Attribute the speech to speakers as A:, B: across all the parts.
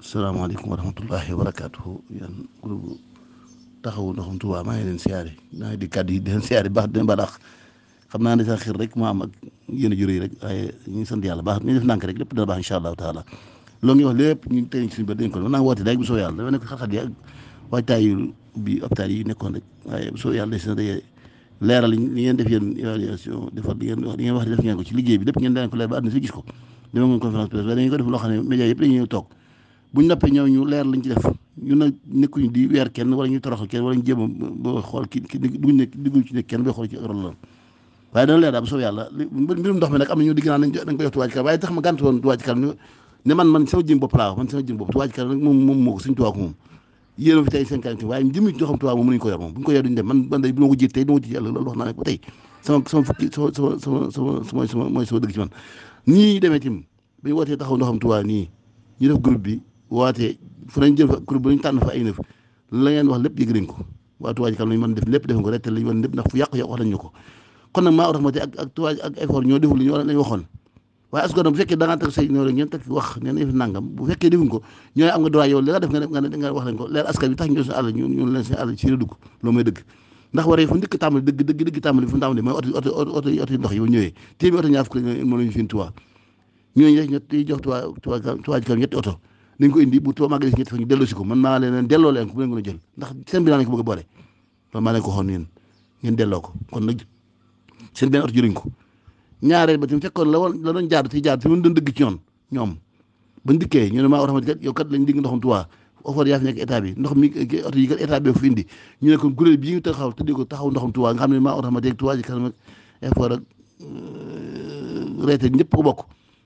A: salaamaaleykum wa rahmatullahi wa barakaatuhu yéen groupe taxawu ndoxum Tuubaa maa ngi leen siyaare maa ngi di kàddu yi di leen siyaare baax di leen baax xam naa ne sax xir rek moo am ak yéen a juré rek waaye ñu ngi sant yàlla baax ñu def nànk rek lépp dina baax incha allahu taala loolu ngi wax lépp ñu tey suñu bët dañ ko mën naa woote daay bu soo yàlla dafa nekk xat-xat yi ak waajtaayu bi hôpital yi nekkoon rek waaye bu soo yàlla des na day leeral li ngeen def yéen évaluation defar li ngeen wax def ngeen ko ci liggéey bi lépp ngeen daan ko leer ba àdduna si gis ko dama ngeen conférence presse waaye dañu ko def loo xam ne média yëpp dañuy ñëw toog buñ noppee ñëw ñu leer lañ ci def ñun nag nekkuñu di weer kenn wala ñu toroxal kenn wala ñu jéem a ba xool ki digguñ ci nekk kenn bay xool ci rôle la waaye dana leer daal bu soob yàlla mbirum ndox mi nag am na ñu digg naa dañ ko jox Touba Ca Kanam waaye tax ma gànt woon Touba Ca Kanam ne man sama jëm bopp laa wax man sama jëm bopp Touba Ca Kanam nag moom moo ko suñu Touba ko moom yéen a fi tey seen kanam waaye jëmi ci xam Touba moom mënuñu ko yor moom bu ñu ko yor duñu dem man day bu ma ko jiit tey du ma ko jiit yàlla loolu wax naa ne ba tey sama fukki mooy sama dëgg ci man nii demee tim bi ñu wootee taxaw ndoxam Touba nii ñu def groupe bi wootee fu nañ jël fa groupe bi ñu tànn fa ay nëf la ngeen wax lépp yëg nañ ko waa Touba Ca Kanam lañu mën def lépp def ko rek te lañu mën lépp ndax fu yàqu-yàqu wax nañ ñu ko kon nag maa rahmati ak Touba ak effort ñoo deful li ñu lañu waxoon waaye askan bu fekkee da ngaa teg say ñoo rek ngeen teg wax ne na fi nangam bu fekkee defuñ ko ñooy am nga droit yow li nga def nga wax leen ko leer askan bi tax ñu suñu àll ñu leen seen àll ci la dugg loolu mooy dëgg ndax waree fu ndikk tàmbali dëgg tàmbali fu mu tàmbali mooy oto yi ndox yi ba ñëwee téeméer oto ñaar fukk moom lañu fi Touba ñooñu rek ñett jox Touba Ca Kanam ñetti oto dañ ko indi bu Touba màggal si ñetti fa ñu delloo si ko man maa leen delloo leen ko bu leen ko jël ndax seen bilan lañ ko bëgg a boole loolu maa leen ko xoon yéen ngeen delloo ko kon nag seen benn oto jëluñ ko ñaareel ba tamit fekkoon la doon jaar te mun doon dëgg ci yoon ñoom bañ dikkee ñu ne maa rahmati kat yow kat lañ digg ndoxum Touba offre yaa fi nekk état bi ndox mi oto yi kat état bi fi indi ñu ne kon kuréel bii ñu taxaw tuddee ko taxaw ndoxum Touba nga xam ne maa rahmati ak Touba Ca Kanam ak effort ak reete ñëpp ko bokk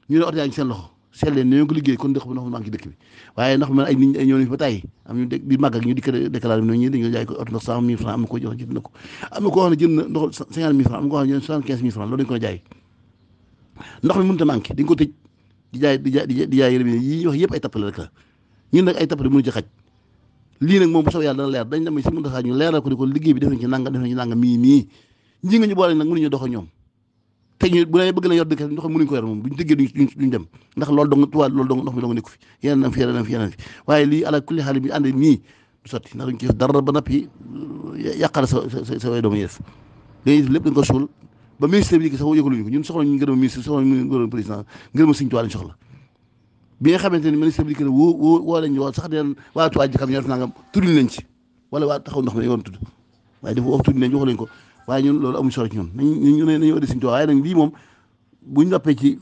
A: ñu ne oto yaa ngi seen loxo seet leen ne ko liggéey kon ndox mi manqué dëkk bi waaye ndox mi ay nit ñëw nañ fa tàyyi am ñu di màgg ak ñu di ko déclaré ñi dañu jaay ko oto ndox 100 000 francs am na ko jox jënd na ko am na koo xam ne jënd na ndox 50 000 francs am na koo xam ne jënd 75 000 francs loolu dañu ko jaay ndox mi mënut a manqué dañ ko tëj di jaay yërëm yi wax yëpp ay tappale rek la ñun nag ay tappale mënu ci xaj lii nag moom bu soobee yàlla dana leer dañ dem si mën a ñu leeral ko di ko liggéey bi def nañ ci nangam mii ñi nga ñu boole nag mënuñu dox ak ñoom te ñu bu ne bëgg la yor dëkk ndox mi mënuñu ko yor moom buñu déggee duñ dem ndax loolu dong Touba loolu dong ndox mi dong nekku fi yeneen am fi waaye lii ala kulli xaal bi ànd nii du sotti ndax duñ ci def dara ba nappi yàqal sa way doomu yi def dañuy def lépp dañ ko suul ba ministre bi sax yëgaluñu ko ñun soxla ñu ngërëm ministre soxla ñu ngërëm président ngërëm Sëñ Tuubaa lañ soxla bi nga xamante ni ministre bi woo lañ woo sax den waa Touba Ca Kanam ñoo def nangam tudduñ leen ci wala waa taxaw ndox mi yoon tudd waaye dafa wax tudduñ leen wax lañ ko waaye ñun loolu amuñ solo ci ñun nañu ëddi Sëñ Tuubaa waaye nag lii moom buñ noppee ci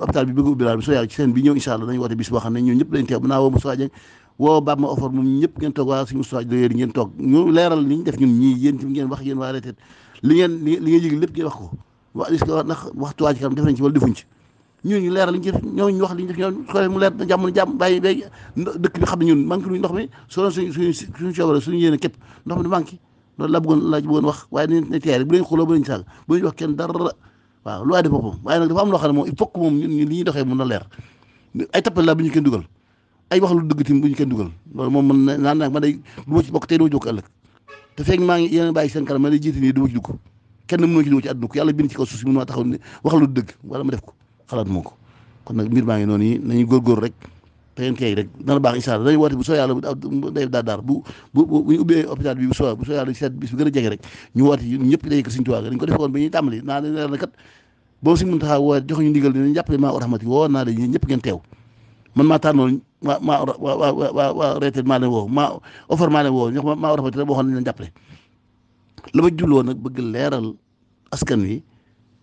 A: hôpital bi bëgg ubbi daal bi soo yàlla ci seen bi ñëw incha allah dañu woote bis boo xam ne ñun ñëpp dañ teew naa woo Moussa Dieng woo Bab ma offre moom ñëpp ngeen toog waa suñu Moussa Dieng ngeen toog ñu leeral li ñu def ñun ñii yéen ci ngeen wax yéen waa retraite li ngeen yëg lépp ngeen wax ko wa est-ce que ndax wax Touba Ca Kanam def nañ ci wala defuñ ci ñun leeral li ñu ci def ñooñu wax li ñu def ñoom ko mu leer na jàmm bàyyi dëkk bi xam ne ñun manqué luñ ndox mi soo suñu coobare suñu yéene képp ndox mi du manqué loolu la bëggoon wax waaye ne teer bu leen xuloo bu leen saaga bu leen wax kenn dara waaw lu waay def boppam waaye nag dafa am loo xam ne moom il faut que moom ñun li ñuy doxee mën na leer ay tappal la bu ñu kenn dugal ay wax lu dëgg tim bu ñu kenn dugal loolu moom man naan nag ma day du ma ci bokk tey du ma ci bokk ëllëg te fekk maa ngi yéen bàyyi seen kanam ma day jiite nii du ma ci dugg kenn mënoo ci dugg ci àdduna ko yàlla bind ci kaw suuf si mën maa taxaw ne wax lu dëgg wala ma def ko xalaat moo ko kon nag mbir maa ngi noonu yi nañu góorgóor rek te ngeen kay rek dana baax incha allah dañuy woote bu soo yàlla day daar bu ñu ubbee hôpital bi bu soo yàlla seet bis bi gën a jege rek ñu woote ñëpp day ko Sëñ Tuubaa dañ ko defoon ba ñuy tàmbali naa leen leer na kat boobu Sëñ Muntaxaa woo jox ñu ndigal dinañ jàppale maa rahmati woo naa leen ñëpp ngeen teew man maa tànnoon waa retraite maa leen woo maa offre maa leen woo ñox maa rahmati rek boo xam ne leen jàppale la ma jubloo nag bëgg leeral askan wi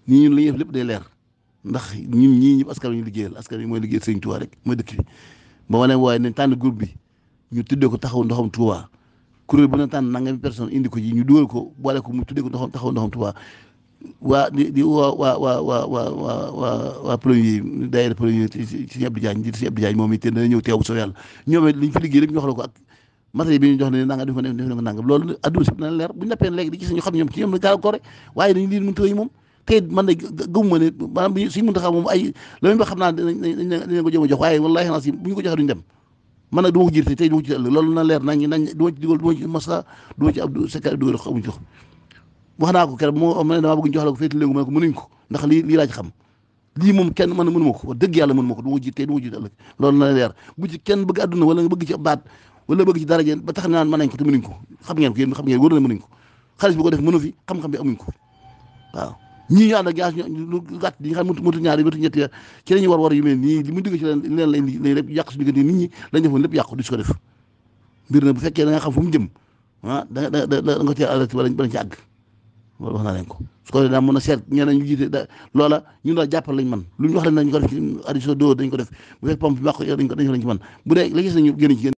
A: ñi ñun li ñuy def lépp day leer ndax ñun ñii ñëpp askan wi ñu liggéeyal askan wi mooy liggéeyal Sëñ Tuubaa rek mooy dëkk bi ba ma leen wooye nañ tànn groupe bi ñu tuddee ko taxaw ndoxam Touba kuréel bu na tànn nangami personne indi ko ji ñu dugal ko boole ko mu tuddee ko taxaw ndoxam Touba waa di waa premier daayira premier ci Sëñ Abdou Diagne di Sëñ Abdou Diagne moom it dana ñëw teew bu soo yàlla ñoom it liñ fi liggéey lépp ñu wax la ko ak matériel bi ñu jox ne nanga def ko nangam loolu adduna si dina leer bu ñu nappee léegi di gis ñu xam ñoom ci ñoom la gàllankoor waaye dañu lii mën tëy moom tey man de gëmuma ne maanaam Sëñ Muntaxaa moom ay la ba xam naa dañ ko jëm a jox waaye wallaahi naa si bu ñu ko joxee duñu dem man nag du ma ko jiite tey du ma ko jiite ëllëg loolu na leer nañ du ma ci dugal du ma ci masa du ma ci Abdou Secret dugal ko amuñ jox wax naa ko keroog moo ma ne damaa bëgg ñu jox la ko féeti léegi ma ne ko mënuñ ko ndax lii laa ci xam lii moom kenn man mënu ma ko wax dëgg yàlla mënu ma ko du ma jiite du ma jiite ëllëg loolu na leer bu ci kenn bëgg àdduna wala nga bëgg ci baat wala bëgg ci daraja ba tax naan mën nañ ko te mënuñ ko xam ngeen ko yéen xam ngeen wóor na mënuñ ko xaalis bi ko def mënu fi xam-xam bi amuñ ko waaw ñii ñu ànd ak gaas lu gàtt yi nga xam motu ñaari motu ñetti ci la ñuy war yu mel nii li mu digg ci leen lay lépp yàq su diggante nit ñi lañ defoon lépp yàqu di su ko def mbir na bu fekkee da nga xam fu mu jëm da nga teel alerte bala ci àgg loolu wax naa leen ko su ko defee daa mën a seet ñeneen ñu jiite loola ñun daal jàppal lañ man lu ñu wax leen nañ ko def ci addition do dañ ko def bu fekk pompe bi bàq dañ ko ci man bu dee la gis nañu génn ci